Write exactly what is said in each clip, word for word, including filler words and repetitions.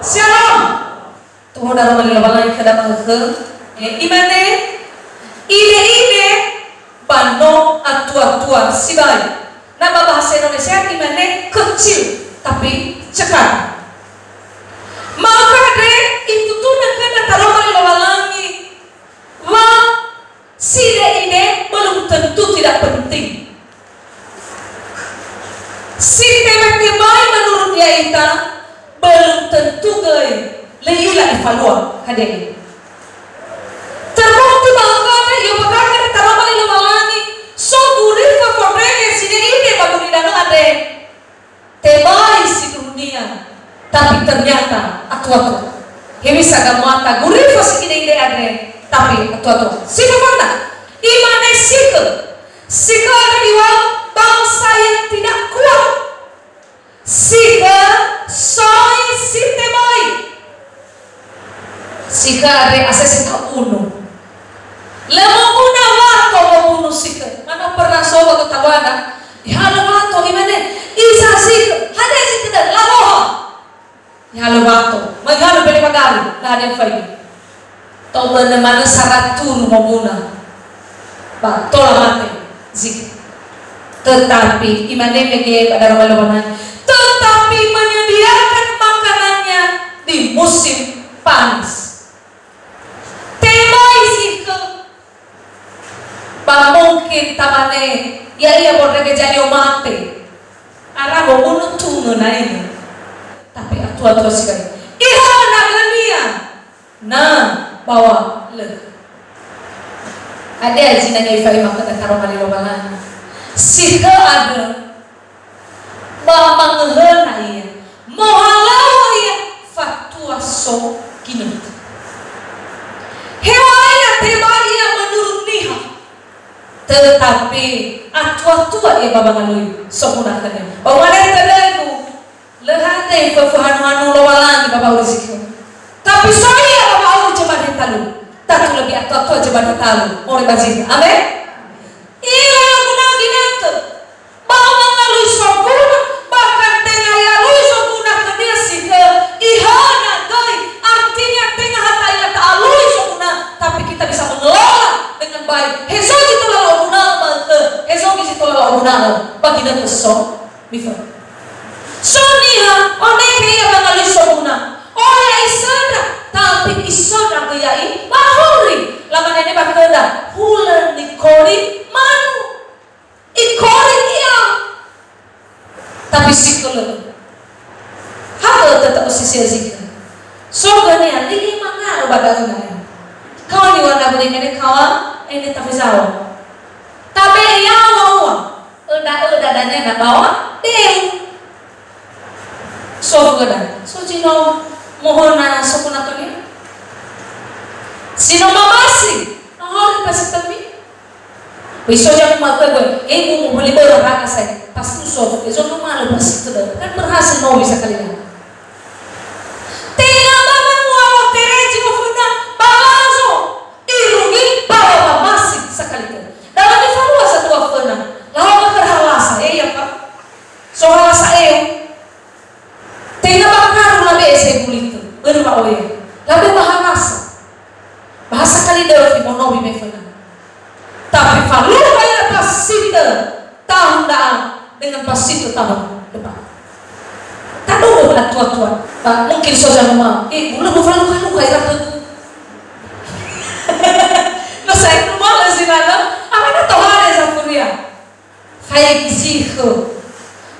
Shalom. Toho daroma li Lowalangi khöda ma'ökhö. Eh, imane, ide-ide ba no atua-tua sibai. Na ba bahasa Indonesia imane kecil, tapi cekal. Ma'ökhö andre, itutunö khöda daroma li Lowalangi wa si ide-ide belum tentu tidak penting. Si tebai-tebai menurut ya'ita, belum tentu göi lö i'ila ifalua. Hadia? Terbukti bahwa khöda, i'ombakha'ö khöda daroma li Lowalangi, so gurifö fondrege si ide-ide ba gulidanö andre. Tebai sindruhunia, tapi ternyata atua-tua. Hewisa gamuata gurifö si ide-ide andre, tapi atua-tua. Si fafana, imane sikhö. Sikhö andre iŵa'ö bangsa yang tidak kuat. Sikhö soi si tebai. Sikhö andre asese tabunu. Lö moguna wato mobunu sikhö. Mana pernah so ba götaluada? Ihalö wato, imane, "Isa sikhö, hadia sikhö da'ö, laŵa'ö." Ihalö wato, ma ihalö bele pagari, lö hadia faigi. Ta'ubönö manö sara turu moguna. Ba tola mate, zik. Tetapi, imane mege ba daroma Lowalangi, "Tetapi menyediakan makanannya di musim panas." Tebai sikhö. Ba mungkin tamane, ya'ia fondrege jadi omate. Ara wowuno tunö naene. Tapi atua-tua sibai. Ihöna gönia. Na, bawa lö. Hadia zinanga ifa'ema khöda daroma li Lowalangi? Sikhö andrö, ba mangöhöna ia, mohalöŵö ia fatua so ginötö. Heŵa'ae na tebai ia menurut niha, tetapi atua-tua ia ba wangalui soguna khönia. Ba umane tödögu, Lö hate föföhanu-hanu Lowalangi ba wa'auri sikhö. Tapi so ia ba wa'auri jemade talu. Tatu lebih atua-tua jemade talu. Moroi ba zi. Amen. Ila guna ginötö. Ba mangalui soguna, bahkan tenga i'alui soguna khönia sikhö, ihöna göi, artinya tenga ha ta'ila ta'alui soguna, tapi kita bisa mengelola dengan baik. Hezo zi tola la'oguna'ö ma'ökhö, hezo zi tola la'oguna'ö ba ginötö so. Miföna. So niha, onege ia ba ngalui soguna. Oya isöndra, tapi isöndra göi ya'i ba hori. Lamane ba khöda, hulö nikori manu. Ikori ia. Tapi sikhö lö. Ha'ö tötö osisia sikhö. So gönia, ligi mangalo ba da'ö na'i. Kawa niŵa'ö ndra'ugö dengene kawa, ene tafezawö. Tabe'e yaŵa ua. Öda-öda dania na bawa deu. So göda. So zi no mohona soguna khönia. Zi no mamasi. No hori pasi tömi. Wei so jamu ma'ökhö gue. Eh, bu moböli böra raga sai. Pas tu so. Eh, so no malu pasi tömi. Kan berhasil mau bisa kali ya. Tenga ba mamu'a tereji oföna balazo. Irugi bawa mamasi sakali tö. Dawa nifalua satua föna. Lawa ba halasa, eh, ya, Pak? So halasa, eh. Tenga ba karu labe'e sebulitö. Börö wa'oya. Labe'e ba halasa. Bahasa kali döfi monowi meföna. Tapi falukha ira pasitö tahun da'a dengan pasitö tahun depan. Taduhu atua-tua. Ba, mungkin so zanuma, eh, bulö mufalukha-lukha ira khögu. No sa'ae numalö zinanö, amana tohare zafuria. Faigi zikhö.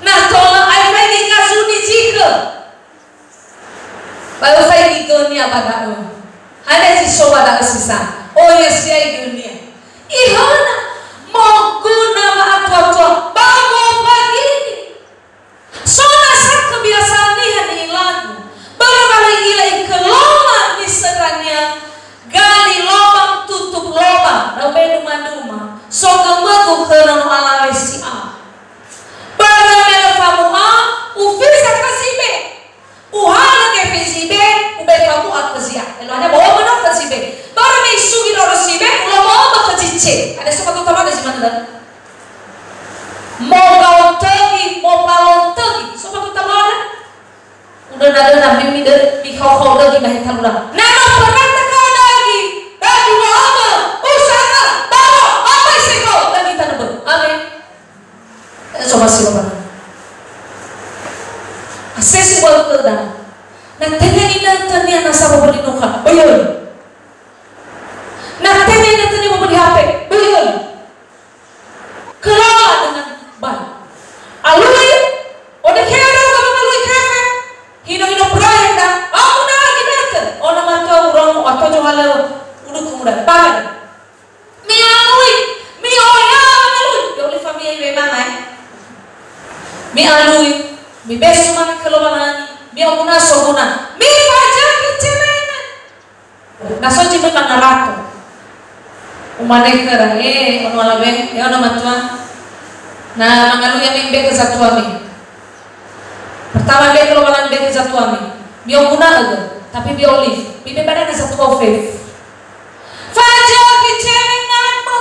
Na tola ai faigi gazuni zikhö. Ba öfaigi gönia ba da'ö. Hana zi so ba da'ö si sa. Oya siai gönia. Ihöna moguna wa'atua-tua ba mofagini. So nasa kebiasaan niha ni'ilagu. Börö wa lö i'ila iköloma nisöndrania. Gali lobang tutup lobang. Da'ö be duma-duma. So gömögu khö nono alawe si'a. Börö me lö famu'a, ufisa khö zibe. Uhalö gefe zibe, ube famu'a khö zi'a. Eluahania ba wamöno khö zibe. Börö me isugi ndrödrö zibe, ulo mo'ömö khö zice. Ada so ba göta mane zi manö. Mogaotögi, mopalontögi. So ba göta mane. Uda Dödö na mi, mi dö, mi khau-khau dögi ba hetalura. Na no perata ka dögi, dögi wa ama, usaha, bawa, apa iseko, dögi tanebe. Amin. Eh, coba sih, Bapak. Asesi wa ke da. Na tanya ina tanya na sabo beli nuka. Bayar. Na tanya ina tanya mau beli H P. Bayar. Kelola dengan baik. Alui, ode kera ga mengalui kefe. Hino-hino proyek da. Aku na lagi datang. Ona matua urong atau juhala udah kemudian. Baik. Mialui, mioya mialui. Ya oleh famia iwe mana, eh? Mialui, mibesu mana ke Lowalangi, mioguna soguna, mifajaki cemengan. Na so zi möi mangarato. Umane khöra, eh, ono alawe, eh, ono matua. Na mangalui ami mbe ke zatuami. Pertama, mbe ke Lowalangi, mbe ke zatuami. Mioguna'ö, tapi miolive. Mibe badana zatua fefu. Fajaki cemenganmu.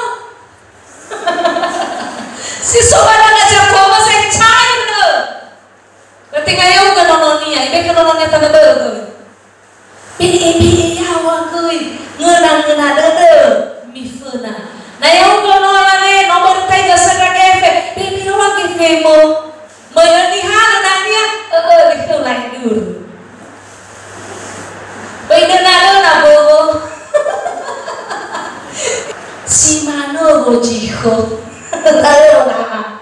Si so badana zatua, masai cair dö. Berarti ngayaugö nononia, ibe ke nononia tanö bö'ö göi. Be'e-be'e yaŵa göi, ngöna-ngöna dödö, miföna. Na yaugö no alawe, no börötaigö söndra gefe, be'e-be'e yaŵa gefemö. Möi nihalö dania, ö'ö, nihalö lainur. Böi döna-döna böwö. Si manö wojikho. Tayo na.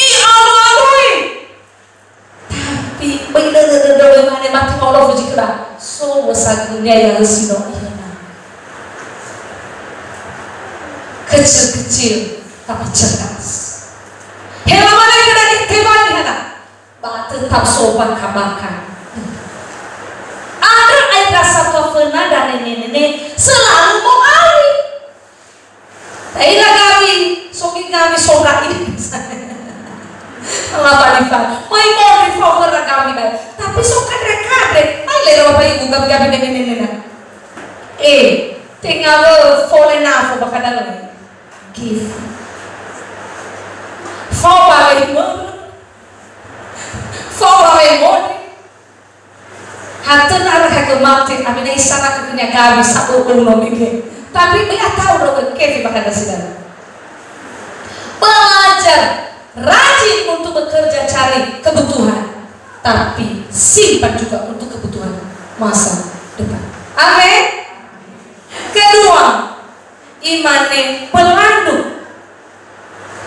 I'alu-alui. Tapi, böi dödö-dödö, böi mane mati maolo fuji khöra. So, wosagönia ya si no ihöna. Kecil-kecil, tapi cerdas. Hela mane khöra, tebai hana. Ba tetap sopan kabakan. Ada air rasa kaföna dan nene-nene selalu mau air. Ira gawi, sogi gawi sorai. Laba nifa. Mai mori fo khöra gawi dai. Tapi so kadre-kadre. Ai lera Bapak Ibu gawi-gawi nene-nene na. Eh, tenga wö fole nafo bakada lö. Gift. Fo ba wei mö. Fo ba wei mori. Hatö na arah ke mate, amina isana ke punya gawi, sa'u uno mege. Tapi böi atau ro ke kefe bakada sidang. Belajar rajin untuk bekerja cari kebutuhan, tapi simpan juga untuk kebutuhan masa depan. Amin. Kedua, imane pelanduk.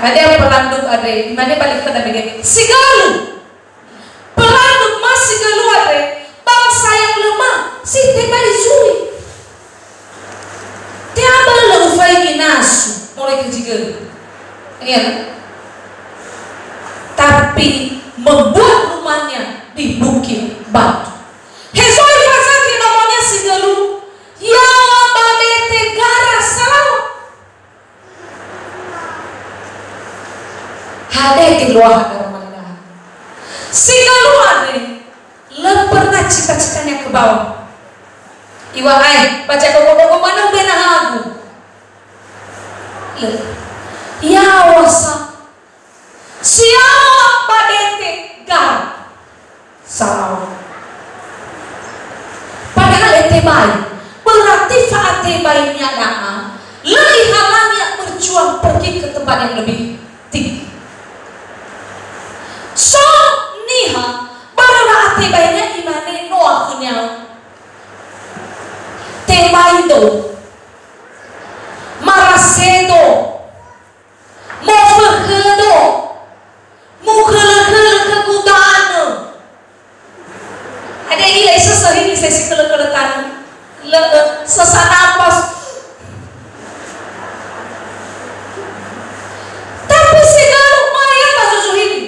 Ada pelanduk ada, imane balik ke mege. Sigalu. Pelanduk ma sigalu andre, bangsa yang lemah, si tebai zui. Teaba lö ufaigi nasu, mulai ke zigalu. Iya, kan? Tapi membuat rumahnya di bukit batu. Hezoi fazaki nomonia sigalu, yaŵa ba dete gara salaŵa. Hadia teluaha daroma nida'a. Sigalu andre, lö pernah cita-citanya ke bawah. Iŵa'ae, ba zadogo-dogo manö ube nahagu. Lö. Yaŵa sa. Si yaŵa ba dete gara. Salah. Padahal e tebai. Berarti fa'atebainia da'a, lö ihalangi berjuang pergi ke tempat yang lebih tinggi. So niha, bara wa'atebainia imane noa khönia. Tebai do. Marase do. Mofökhö do. Mukhölö-khölö khögu tanö. Hadia ilai sesöhini sesi khölö-khölö tanö? Lö, sesak napas. Tapi sigalu maya ba zuzuhini.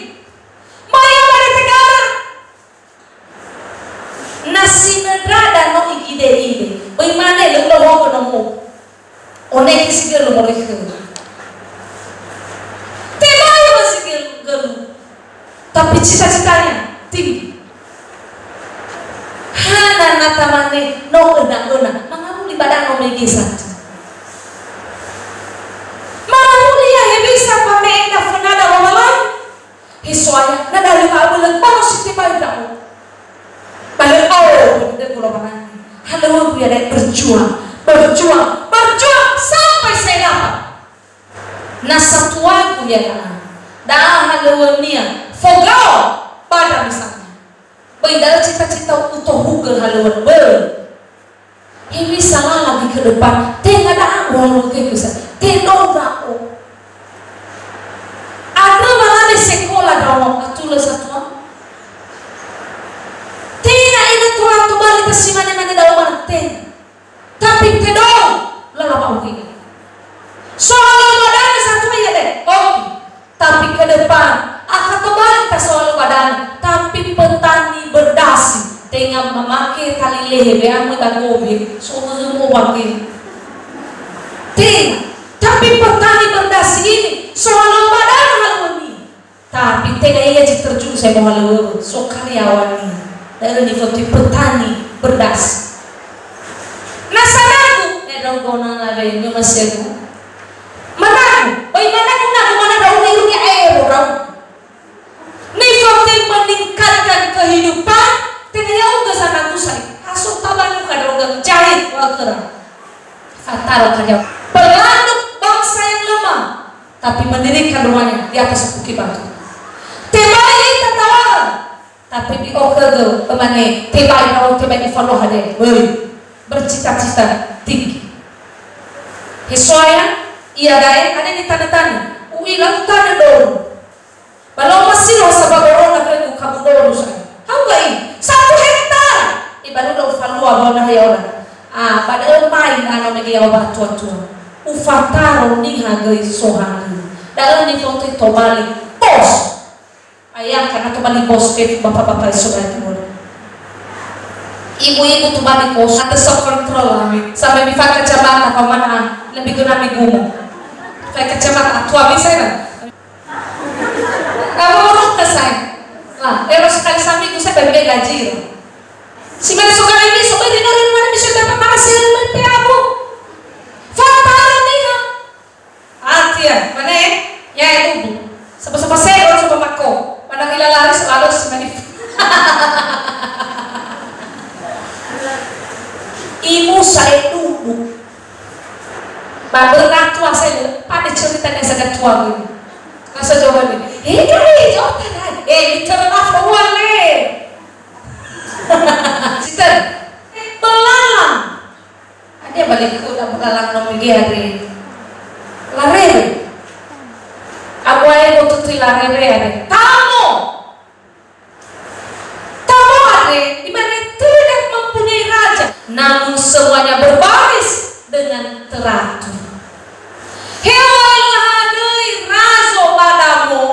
Maya ba dete gara. Na sinöndra da no igide-ide, böi mane lö ulo hogo nomo. Oneki sigalu moroi khöu. Tebai wa sigalu, galu. Tapi cita-citanya tinggi. Hana na tamane no öna-öna, mangawuli ba danö mege satu. Mangawuli ya hebisa pame'e da fönada Lowalangi. He So'aya, na dali ma'abölö, ba no si tebai ndra'o. Berjuang, berjuang, berjuang sampai saya dapat. Na satuagu ia da'a, da'a halöŵönia, fogao ba ndra misa'na. Böi da'ö cita-cita utohugö halöŵönia, böi. Hewisa lala ke depan, tenga da'a uhalöŵögu sa, tedou ndra'o. Andrö wa lale sekola ndra'o, atulö satua. Tenga ina tola tobali ta simane-mane da'a, tenga. Tapi tedou lala wa'uhige. Sohalö ba danö satua ia de, oke. Tapi ke depan, akha tobali ta sohalö ba danö, tapi petani berdasi, tenga mamake tali lehe, we'amöi ba gowe, sohalö mo wage. Tenga, tapi petani berdasi ini, sohalö ba danö halöŵönia. Tapi tenga ia zi terjun saya mohalöŵö, so karyawan. Da'ö nifotöi petani berdasi. Na sanagu, eh, dong gona lawe, nyo masegu. Managu, oi managu, nagu mana daun irugi aero daun. Nifotöi meningkatkan kehidupan, tenga ya'ugö sanagu sai. Aso tabanuka dong jahit wa kera. Fataro karya. Pelanduk bangsa yang lemah. Tapi mendirikan rumahnya di atas bukit batu. Tebai ita tawa'a, tapi di okhögö, ömane, tebai nau, tebai di faloha de, böi. Bercita-cita tinggi. He So'aya, ia da'e, ane nitanö-tanö, u'ila utanö doru. Ba lö masilo sabab orona khögu kabu doru sa. Hau gai, satu hektar. Ibalu do falua bawa naha yaola. Ah, ba da'ö mai nana mege yawa ba tua-tua. Ufataro niha göi sohalö. Da'ö nifotöi tobali bos. Ayah kana tobali bos fe bapak-bapak isu baik timur. Ibu-ibu tobali bos, atau self control lah. Sampai bifat kacamata, paman, ah, lebih guna migumu. Pakai kacamata, tua bisa ya? Kamu urut ke saya? Lah, ero sekali saminggu saya bagi gaji. Si mana suka lagi, suka di nori mana bisa dapat marah sih, lebih abu. Fataro niha. Atia, mana ya? Ya, itu bu. Sapa-sapa saya orang coba mako. Pada kila lari selalu si mana. Ibu saya dulu. Ba böra tua saya, pada ceritanya saya tua ini. Masa jawab ini, eh, kami jawab tadi. Eh, bicara apa uang nih? Sister, eh, belalang. Ada balik ku, tak belalang no mege hari. Larere. Aku aja mau tutup larere hari. Kamu. Tamu andre, di mana tidak mempunyai raja, namun semuanya berbaris dengan teratur. Hewan lahadöi razo ba damo,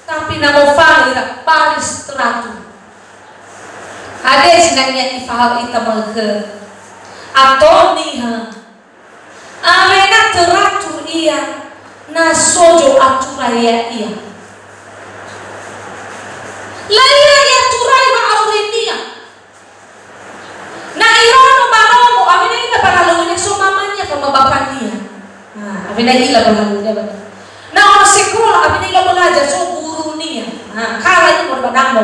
tapi na mofanö ira baris teratur. Hadia zinangea ifaha'ö ita ma'ökhö? Ato niha. Awena teratur ia, na so zo'aturai ya'ia. La'ila i'aturai wa'aurinia. Na iraono ba nomo, awena ila ba lalönia so mamania, fa ma bapania. Nah, awena ila ba lalönia ba. Na ono sekola, awena ila belajar so gurunia. Nah, kala ini mau ba damo.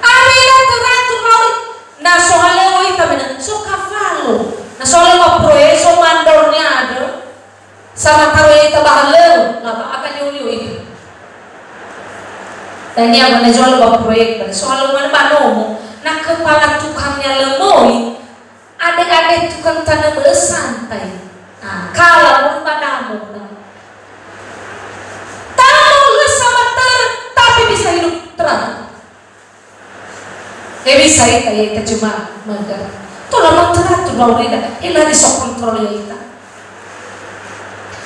Awena teratur, na sohalöŵö ita mena, so kafalo. Na sohalöŵö ba proyek, so mandornya ada. Sama taro ita ba halöŵö, na ba akan liu-liu ita. Dan ia mana sohalöŵö ba proyek, ba sohalöŵö mana ba nomo. Na kepala tukangnya lemoi, Ade-ade tukang tanö bö'ö santai. Ah, kala moroi ba damo. Damo lö samatörö, tapi bisa hidup teratur. Ya bisa ita, ya ita cuma mager. Tola mau teratur ba urida, eh, lari so kontrol ya ita.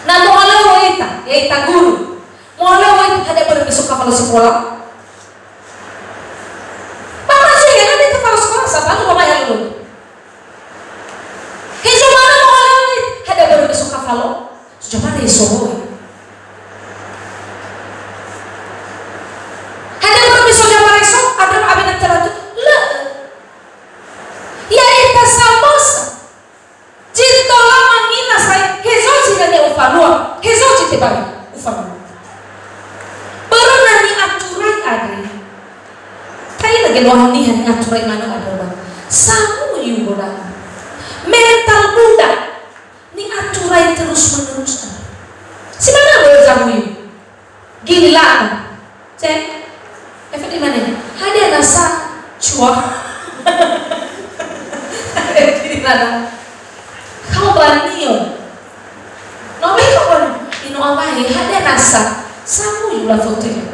Na mohalöŵö ita, ya ita guru. Mohalöŵö ita, hadia börö me so kafalo sekola. Ba ma so ya, na ita kafalo sekola, sabalu ba ma ya lu. Hezo manö mohalöŵö, hadia börö me so kafalo? So zomare so hoi. Hadia börö me so zomare so, andrö awena teratur? Lö'ö. Ya'ita samösa. Zi tola mangila sae, hezo zi hane ufalua, hezo zi tebai ufalua. Börö na ni'aturai andre. Ta'ila geluaha niha ni'aturai manö andrö ba. Samuyu godang. Mental budak. Ni'aturai terus menerus. Si mana boleh samuyu? Gini lah. Cek. Efek di mana? Hadia nasa cua. Gini lah. Kau banio. No me kau banio. Ino awahe, hadia nasa. Samuyu la foto ya.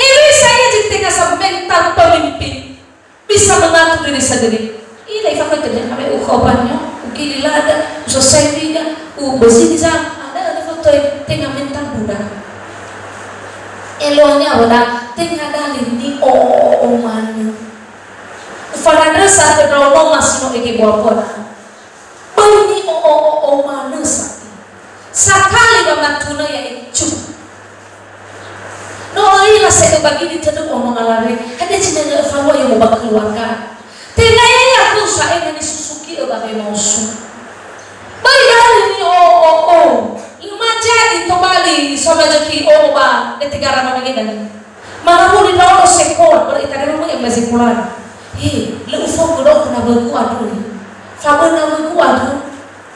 Hewisa ia jadi tenga sa mental pemimpin. Bisa mengatur diri sendiri. Ina ifakhoi tanya, ame ukhobannya, ugili lada, uselesai liga, ubesini za, ada, ada foto tenga mental budak. Elonya wala tenga dalin ni o, o, o, manu. Ufanandresa ke dono masino ege buah-buah. Bau ni'o'o'o manö sa'ae. Sakali wamatuna ya'e, cukup. No öila se'ö ba gini tödö ono ngalawe, hadia zinangö öfalua yomo ba keluarga. Tenga ya'e aku sa'ae na nisusuki'ö ba wemaoso. Böi dali ni'o'o'o. Lö majadi tobali so majaki o ba netegara manö gedani. Mangawuli ndra'odo sekola, berarti tadi rumah yang masih sekolah. He, lö ufoku do nawögu andrö. Fabö nawögu andrö.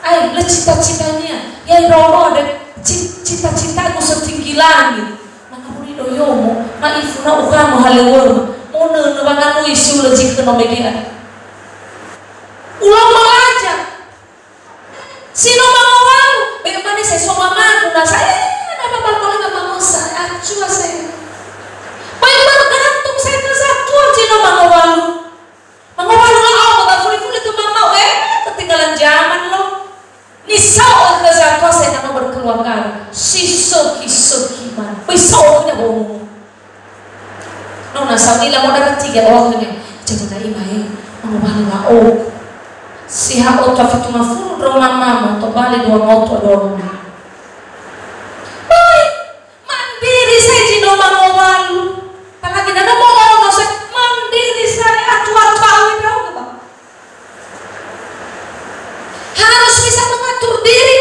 Ai, lö cita-citanya. Ya ndra'odo ada ci-, cita-citaku setinggi langit. Mangawuli do yomo, ma'ifu na ukhano halöŵöma. Monönö wangalui si ulö zi khö no mege'a. Ulau malaja. Si no mangowalu, be mane sai so mamagu na sa, eh, na babal kole ba mangosa, acua sai. Bai bergantung sai ke satuan si no mangowalu. Mangowalu la au, ba fuli-fuli ke mamau, eh, ketinggalan zaman lo. Ni sao ke satuan sai na no berkeluarga, si sökhi-sökhi man. Bai sao ke na bohong. No na sa'ila modara tiga okhönia, jadi na imae, mangowalu wa'o. Si ha oto fitu ngafulu ndro mama, tobali dua ngoto dua lima. Oi, mandiri sai zi no mangowalu. Apalagi na no mangowalu sai, mandiri sai atu-atu awi ndra'o ba. Harus bisa mengatur diri.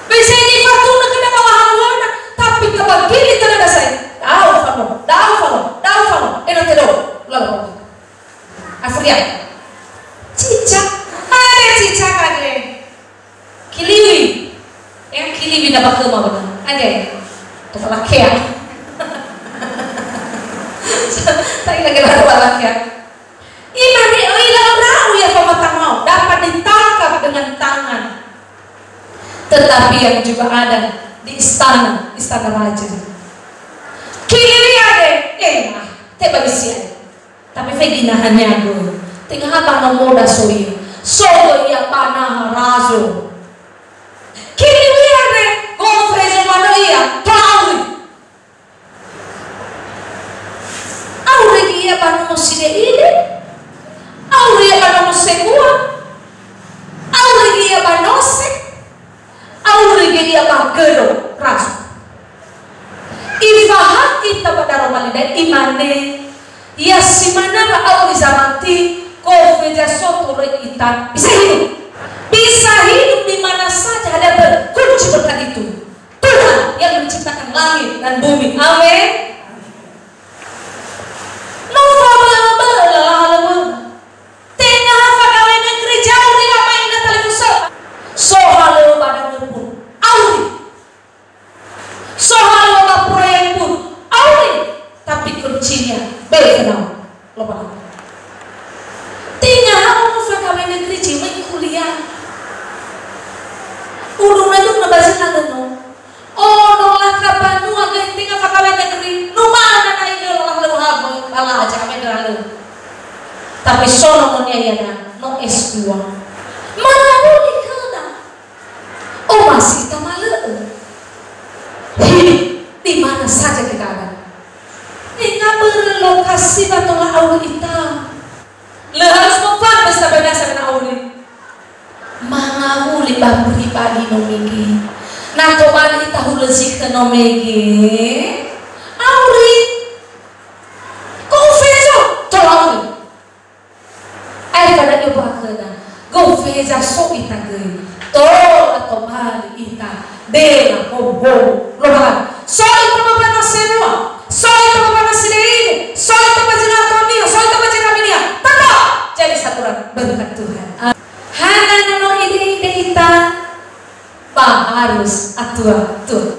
Bisa ini fatuna kena bawa haluana, tapi kebagili terhadap saya. Dau fano, dau fano, dau fano. Ena tedo. Lalu. Afrian. Cicak. Ada cicak ada. Kiliwi. Yang kiliwi na bakema benar. Ada. Tofalakea. Tapi lagi ada tofalakea. Imane, "Oi, lau-lau ya famatangau, dapat ditangkap dengan tangan." Tetapi yang juga ada di istana, istana raja. Kiliwi ade, eh, ah, te ba isi ade. Tapi feginahannya gue. Tenga apa no moda so ia. So ia panaha razo. Kiliwi ade, gofre zo mano ia, taui. Auri gia ba nomo sideide, auri gia ba nomo sebua, auri gia ba nose, auri gia ba gödo razo. Ifahaö ita ba daroma lidai imane, ya si manö ba auri zamati, gofre za so toröi ita, bisa hidup. Bisa hidup di mana saja ada ber-, kunci berkat itu. Tuhan yang menciptakan langit dan bumi. Amin. No fabölö-bölö lahalöŵöma. Tenga ha fagawai negeri jauh ri lamaina talifusö. So halöŵö ba dangö pun auri. So halöŵö ba proyek pun auri. Tapi kuncinya, böi fenao. Loba. Tenga ha ono fagawai negeri zi möi kuliah. Ulung na duk na bazin na no. Ono lakha banua göi tenga fagawai negeri. Numana na ilö lahalöŵö ha möi balaja ame ndralö. Tapi so nomonia iana no S dua. Mana boleh kena? Omasi ita malö'ö. Hidup di mana saja kita ada. Tenga börö lokasi ba tola auri ita. Lö harus mempan pesta banasa na auri. Mangawuli ba pribadi no mege. Na tobali ita hulö zi khö no mege. Auri. Kofezo, tola auri. Aefa da'ö ba khöda, gofeza so ita göi. Tola tobali ita, dela hou-hou Lowalangi. So ita ba banua sebua, so ita ba banua sideide, so ita Arus, atua, tua.